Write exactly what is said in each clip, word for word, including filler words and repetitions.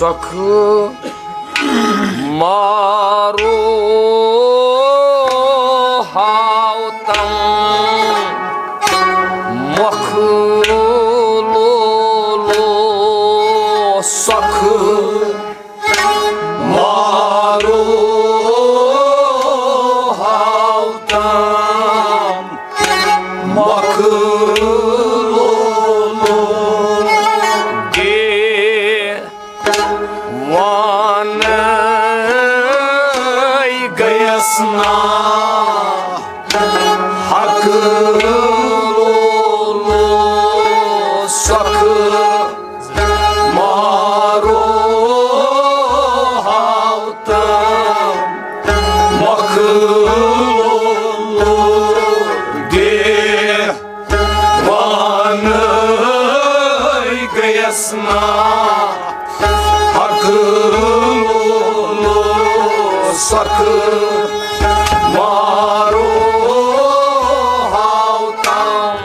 سۄکھٕ مارو ہاو تم مۄکھٕ لولو سۄکھٕ مارو ہاو تم مۄکھٕ لولو دے وانَے گٔیَس نا حق لولو سۄکھٕ مارو ہاو تم مۄکھٕ لولو دے وانَے گٔیَس نا حق لولو سۄکھٕ مارو ہاو تم۔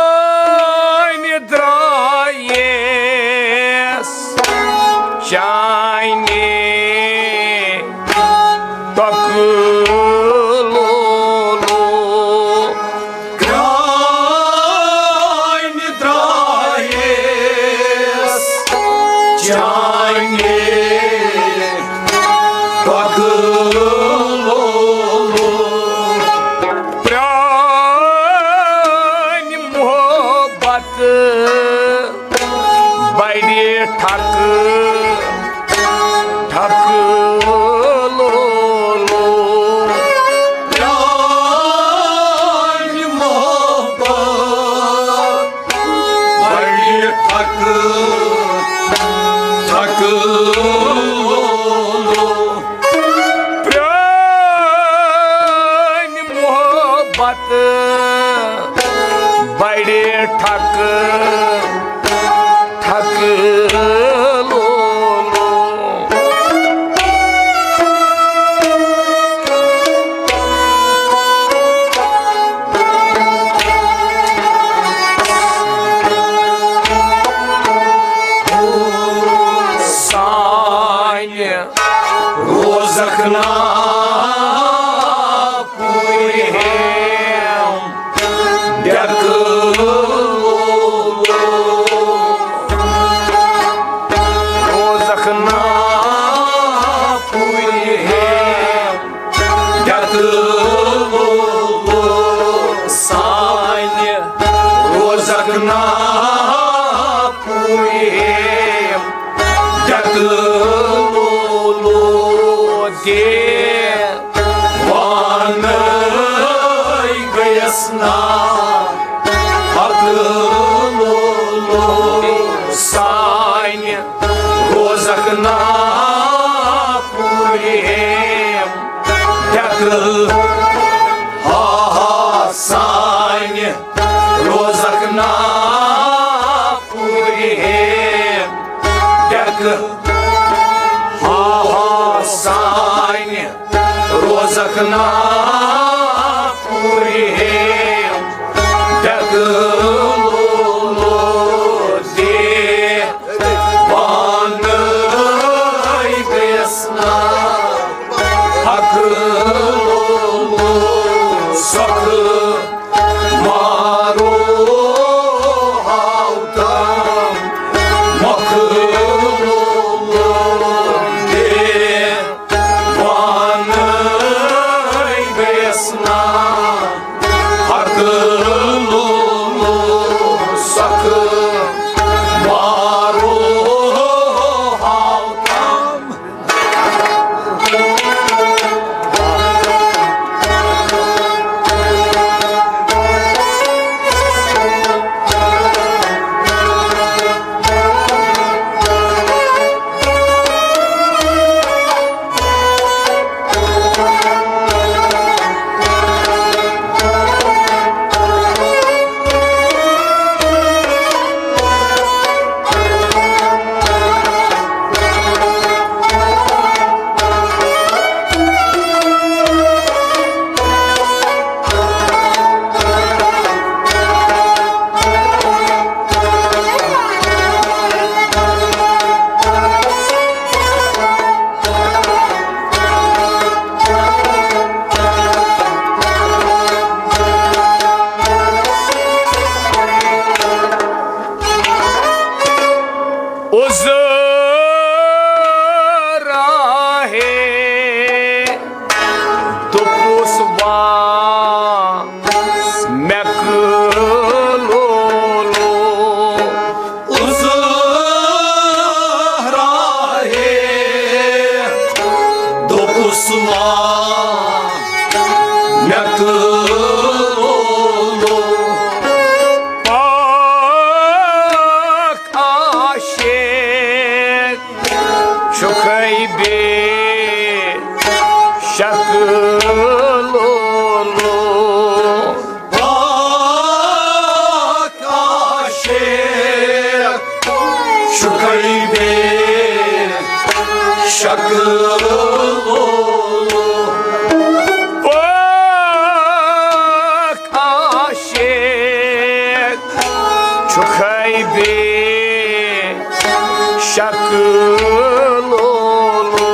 کرٛانہِ درٛایس چانہِ ٹۄکہٕ لولو۔ کرٛانہِ درٛایس چانہِ ٹۄکہٕ لولو۔ پرٛانہِ محبت بڑِ ٹھکہٕ ٹھکہٕ لولو۔ پرٛانہِ محبت بڑِ ٹھکہٕ ٹھکہٕ لولو۔ پرٛانہِ محبت بڑِ ٹھکہٕ ٹھکہٕ لولو۔ سانہِ روزکھ نا پوٗرِ ہیم ڈٮ۪کہٕ لولو۔ روزکھ نا پوٗرِ ہیم ڈٮ۪کہٕ لولو۔ سانہِ روزکھ نا پوٗرِ ہیم ڈٮ۪کہٕ لولو دے وانَے گٔیَس نا حق لولو۔ سانہِ روزکھ نا پوٗرِ ہیم ڈٮ۪کہٕ ہا ہا سانہِ روزکھ نا پوٗرِ ہیم ڈٮ۪کہٕ ہا ہا سانہِ روزکھ نا پوٗرِ ہیم ڈٮ۪کہٕ لولو دے وانہٕ مےٚ قٲلو لوٚگ۔ پاک عاشق چھُکھَے بے شک لولو۔ پاک عاشق چھُکھَے بے شک لولو۔ پاک عاشق چھُکھَے بے شک لولو۔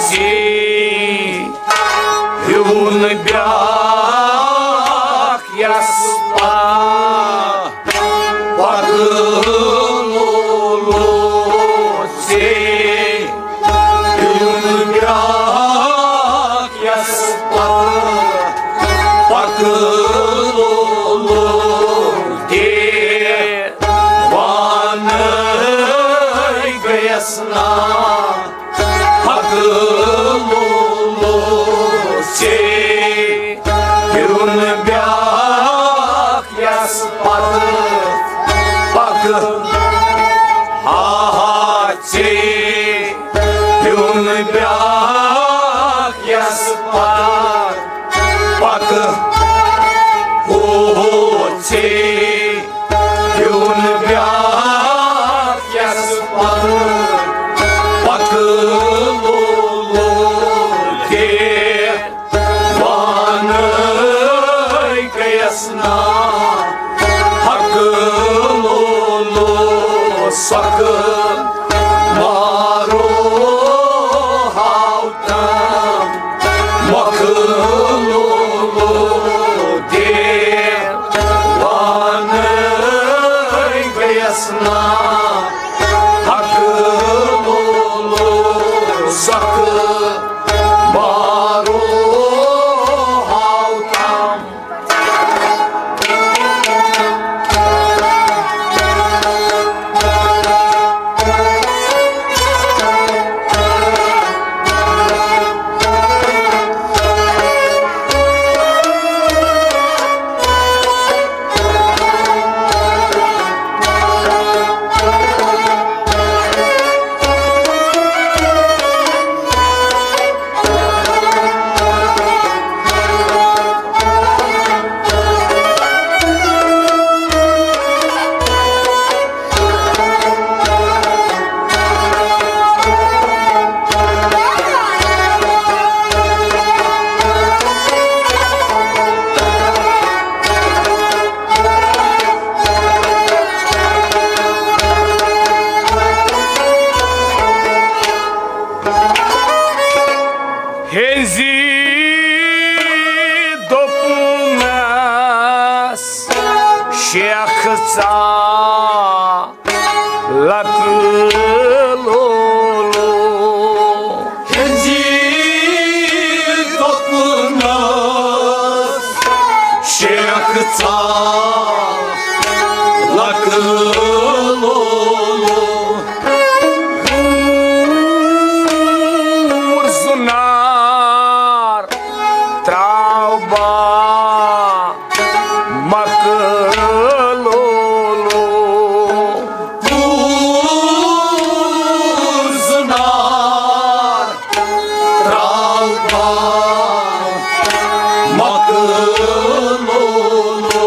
ژے ہیوٗ نہٕ بیٛاکھ یَس پا پکہٕ لولو۔ ژے ہیوٗ نہٕ بیٛاکھ یَس پا پکہٕ لولو۔ دیوانَے گٔیَس نا حق لولو۔ ژے ہیوٗ نہٕ بیٛاکھ یَس پتہٕ پکہٕ۔ ہا ہا، ژے ہیوٗ نہٕ بیٛاکھ یَس پتہٕ پکہٕ۔ ہو ہو، ژے ہیوٗ نہٕ بیٛاکھ یَس پتہٕ پکہٕ لولو۔ دیوانَے گٔیَس نا حق لولو۔ سۄکھٕ مارو ہاو تام مۄکھ لولو۔ دیوانَے گٔیَس نا حق لولو۔ سۄکھٕ مارو ہاو تام۔ ہیٚنٛزِ دوٚپنَس، شیخ ژا لَکہٕ لولو۔ ہیٚنٛزِ دوٚپنَس، شیخ ژا لَکہٕ لولو۔ کوٗر زُنار ترٛاو با مۄکھ لولو۔ کوٗر زُنار ترٛاو با مۄکھ لولو۔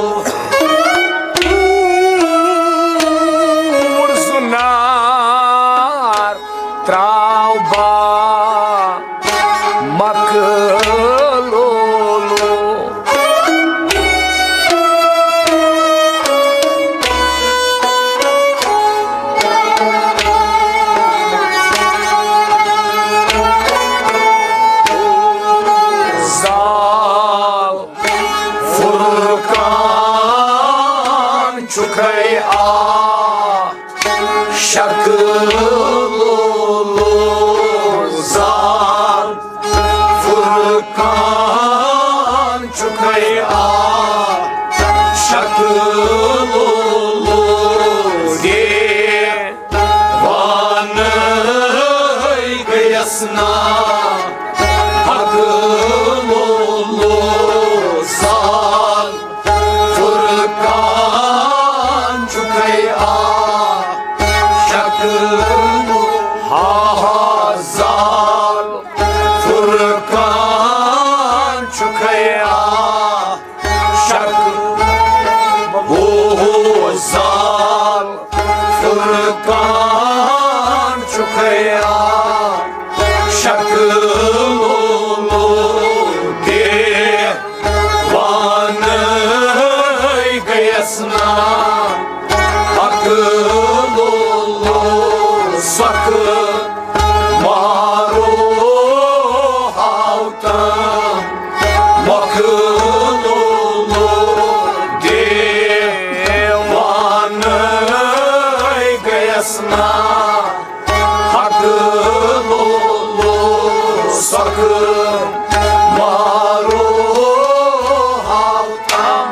کوٗر زُنار ترٛاو با مۄکھ لولو۔ زال فرقان چھُکھَے آ شکلو لوزان۔ فرقان آ شکلو دیوانَے گٔیَس نا عقلو زال۔ فرقان چھُکھَے آ شکلو ہا ہا زال۔ فرقان چھُکھَے آ شکلو ہو زال۔ فرقان چھُکھَے آ شکلو دیوانَے گٔیَس نا عقلو سکھ مارو ہاو تم مخلو دیوانَے گٔیَس نا عقلو سکھ مارو ہاو تم۔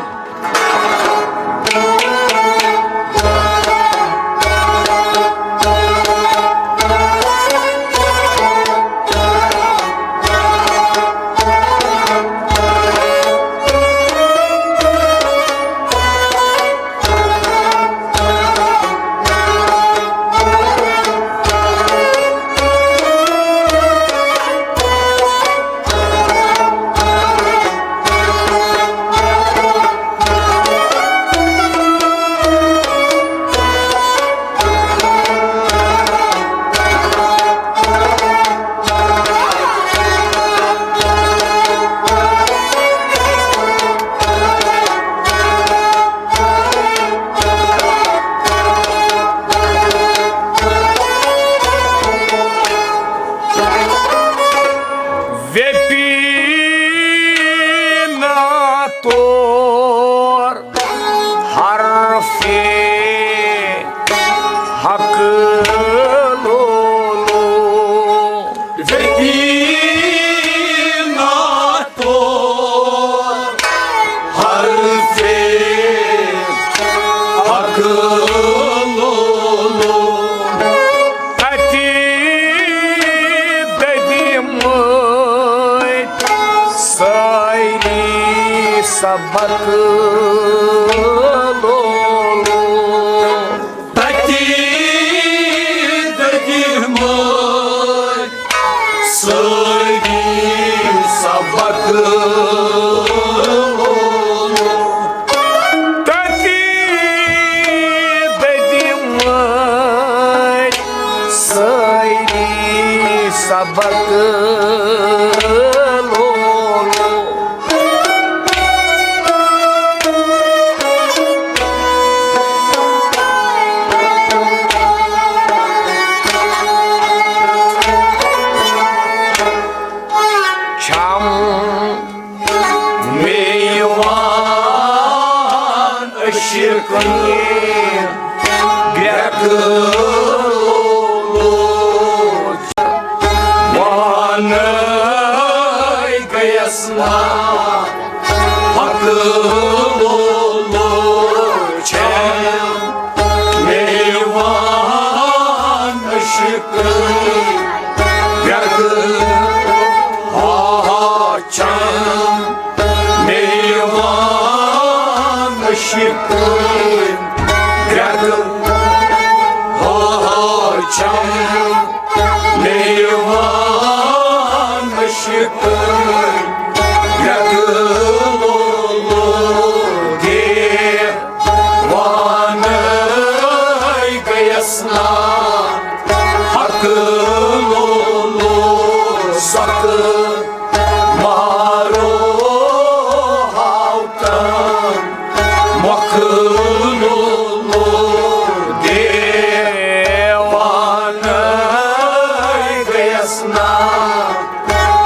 ویپینا طور حرف حق لولو۔ ویپینا طور حرف حق لولو۔ تَتہِ دٔدیمٕتۍ سٲری سبق لولو۔ تَتہِ دٔدیمٕتۍ سٲری سبق لولو۔ تَتہِ دٔدیمٕتۍ سٲری سبق لولو۔ چھم مےٚ یِوان عشقٕنۍ گرٛٮ۪کہٕ لوچ۔ وانَے گٔیَس نا حق لولو۔ چھم مےٚ یِوان عشقٕنۍ گرٛٮ۪کہٕ، ہا ہا چھم مےٚ یِوان عشقٕنۍ گرٛٮ۪کہٕ، ہا ہا چھم مےٚ یِوان عشقٕنۍ گرٛٮ۪کہٕ لولو۔ دیوانَے گٔیَس نا حق لولو سکھ مارو ہاو تن مۄکھ لولو۔ دیوانَے گٔیَس نا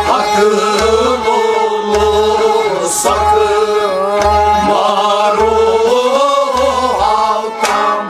حق لولو سکھ مارو ہاو تن۔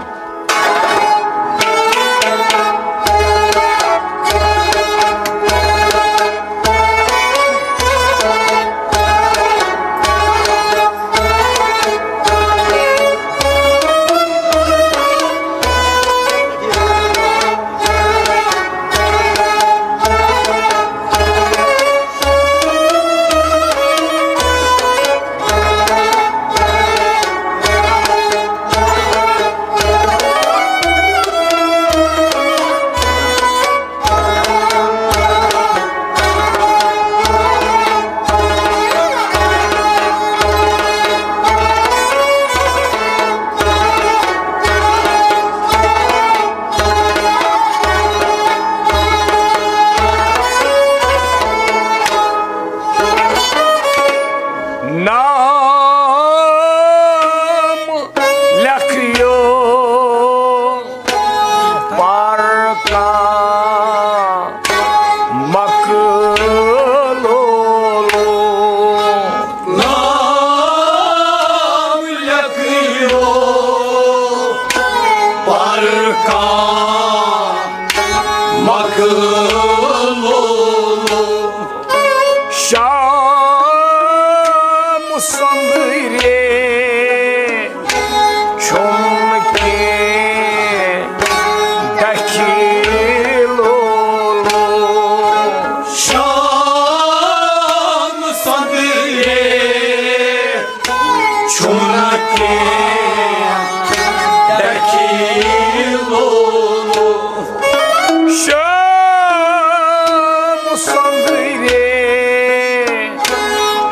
منٛزٕے رے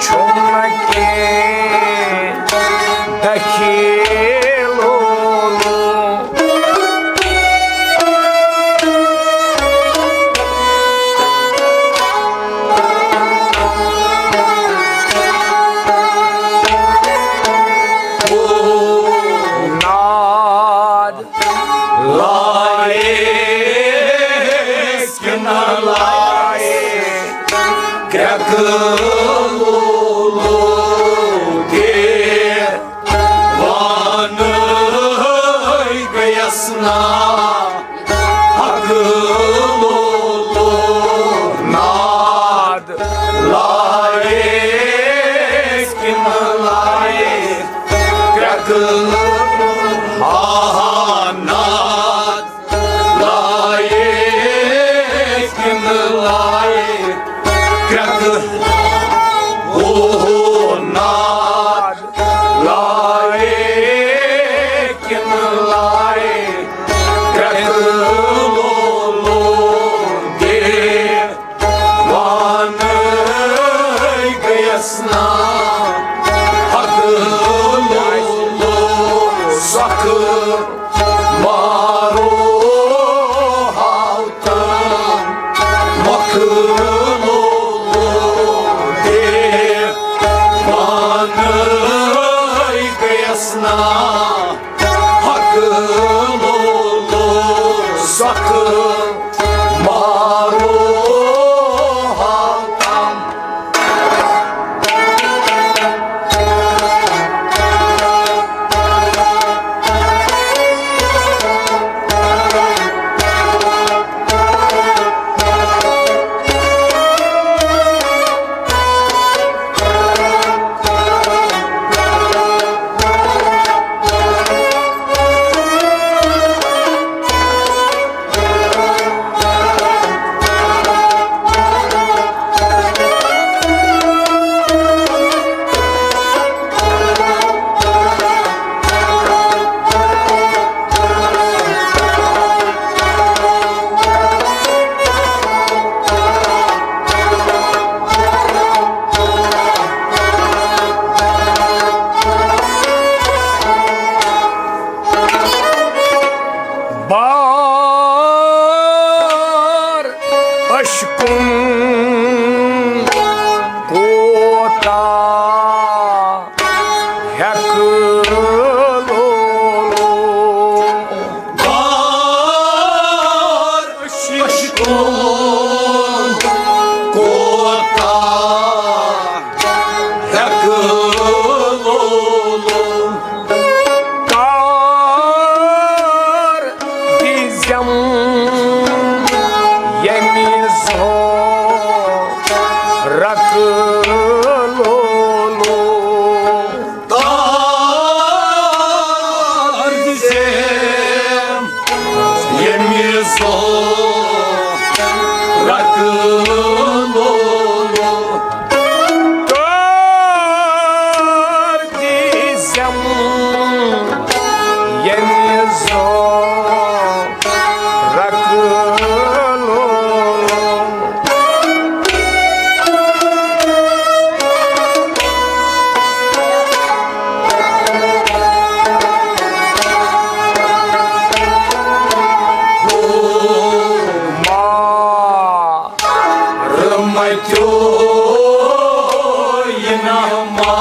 چھُم نہٕ کینٛہہ دٔکھیلہٕ۔ ناد لایس کِنہٕ لایس کرٛٮ۪کہٕ لولو تہِ وانَے گٔیَس نا حق لولو ناد لایس کِنہٕ لایس کرٛٮ۪کہٕ آہا ناد لایے کِنہٕ لایے کرٛٮ۪کہٕ؟ اوہو ناد لایے کِنہٕ لایے کرٛٮ۪کہٕ؟ لولو دے وانَے گٔیَس نا حق لولو سۄکھٕ مارو ہاو تہٕ مۄکھٕ لولو دے وانَے گٔیَس نا حق لولو سۄکھٕ مارو ہاو تہٕ بار اشکن کوتاہ ہیٚکہٕ لولو؟ بار اشکن کوتاہ ہیٚکہٕ لولو؟ کار دیزم یمی زو رکھ لولو۔ کار دیزم یمی زو رکھ لولو۔ کار دیزم یمی زو رکھ لولو۔ ما رمتیو ینما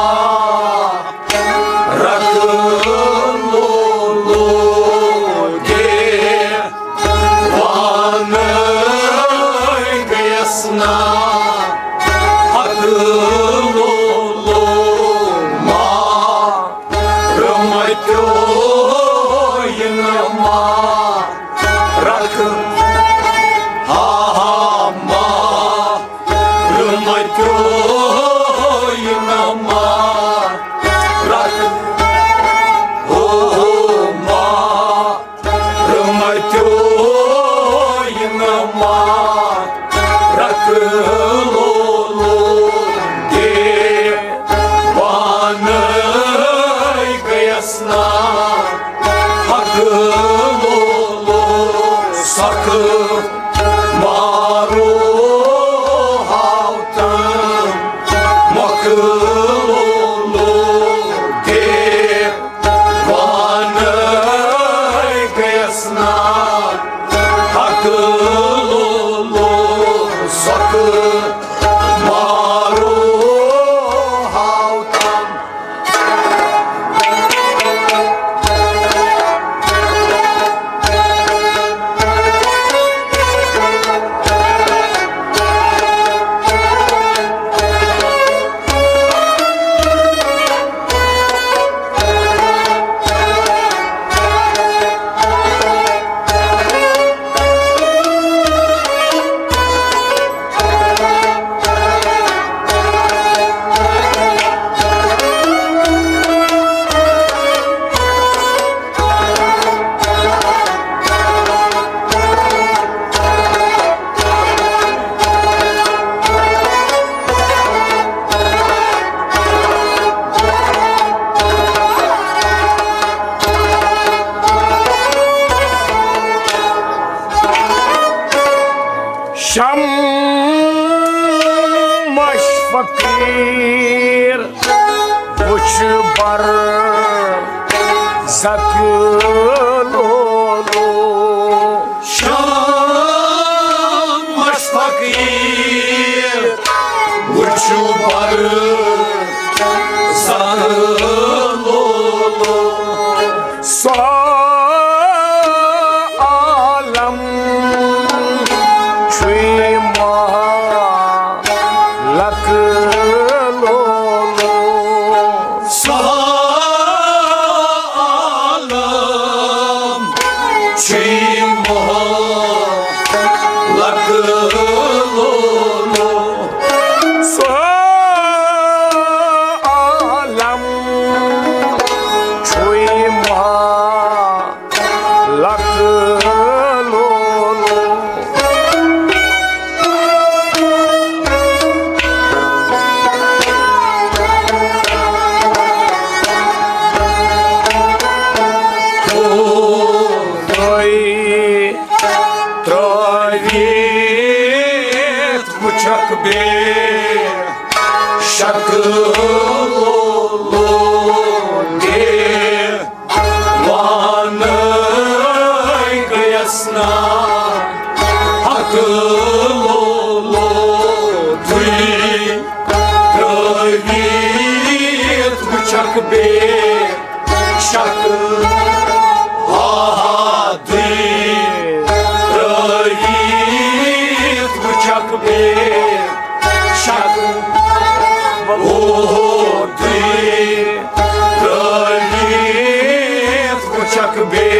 رکھ لولو دے وانَے گٔیَس نا حق لولو۔ ما رمتیو ینما رکھ ہا ہا ما رمتیو ینما رکھ ہو ہو ما رمتیو ینما رکھ لولو دے وانَے گٔیَس نا حق لولو سۄکھٕ مارو فقیٖر وٕچھ بر زکہٕ لولو۔ شامش فقیٖر وٕچھ بر زکہٕ لولو۔ سُہ عالم چھُے مہلک لولو۔ سُہ عالم چھُے مہلک لولو۔ سُہ عالم چھُے مہلک لولو۔ تُہۍ ترٛٲوِتھ وٕچھکھ بے شک لولو دے۔ وانَے گٔیَس نا حق لولو۔ تُہۍ ترٛٲوِتھ وٕچھکھ بے شک۔ آ، آ، تُہۍ ترٛٲوِتھ وٕچھکھ بے شک۔ او، تُہۍ ترٛٲوِتھ وٕچھکھ بے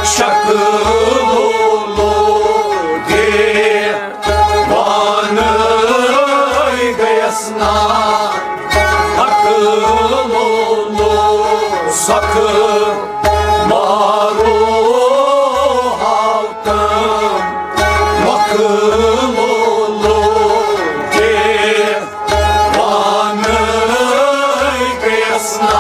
شک لولو دے۔ وانَے گٔیَس نا حق لولو۔ سکھ مارو ہاو تم مکھ لولو دے۔ وانَے گٔیَس نا